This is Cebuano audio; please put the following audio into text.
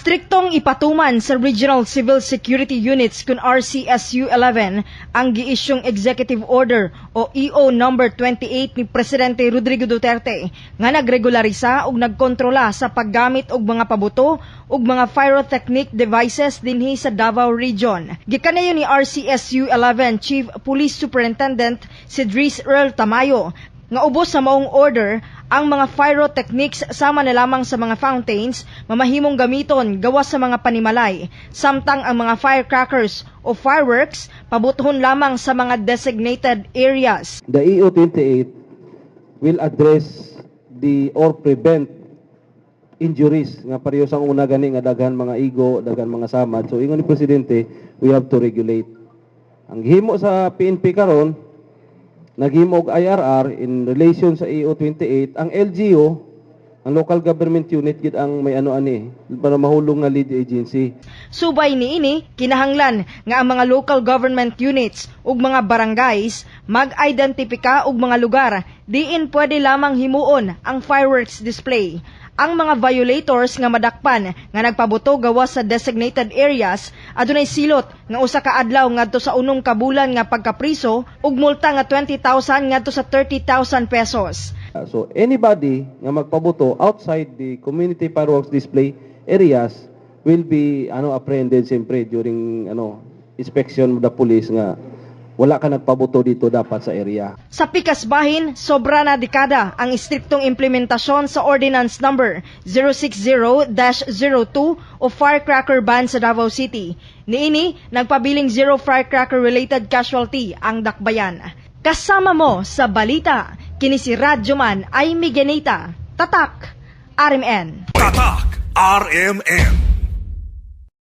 Istriktong ipatuman sa Regional Civil Security Units kun RCSU 11 ang giisyong Executive Order o EO number 28 ni Presidente Rodrigo Duterte nga nagregularisa ug nagkontrola sa paggamit og mga pabuto ug mga pyrotechnic devices dinhi sa Davao Region. Gikanayon ni RCSU 11 Chief Police Superintendent Cedric Earl Tamayo nga ubos sa maong order, ang mga pyrotechnics sama na lamang sa mga fountains mamahimong gamiton gawas sa mga panimalay, samtang ang mga firecrackers o fireworks pabutohon lamang sa mga designated areas. The EO 28 will address the or prevent injuries nga pareho sa una gani nga daghan mga igo, daghan mga samad. So ingon ni Presidente, we have to regulate. Ang gihimo sa PNP karon, naghimo og IRR in relation sa EO 28. Ang LGU, ang local government unit gid ang may ano ani para mahulong nga lead agency. Subay niini, kinahanglan nga ang mga local government units ug mga barangays mag-identipika og mga lugar diin pwede lamang himuon ang fireworks display. Ang mga violators nga madakpan nga nagpabuto gawas sa designated areas adunay silot nga 1 ka adlaw ngadto sa 6 ka bulan nga pagkapriso ug multa nga 20,000 ngadto sa 30,000 pesos. So anybody nga magpabuto outside the community fireworks display areas will be ano apprehended siyempre during ano inspection of the police nga wala ka nagpabuto dito dapat sa area. Sa pikas bahin, sobra na dekada ang istriktong implementasyon sa Ordinance Number 060-02 o firecracker ban sa Davao City. Niini, nagpabiling zero firecracker-related casualty ang dakbayan. Kasama mo sa balita, kini si Radyoman ay Migenita. Tatak, RMN. Tatak RMN.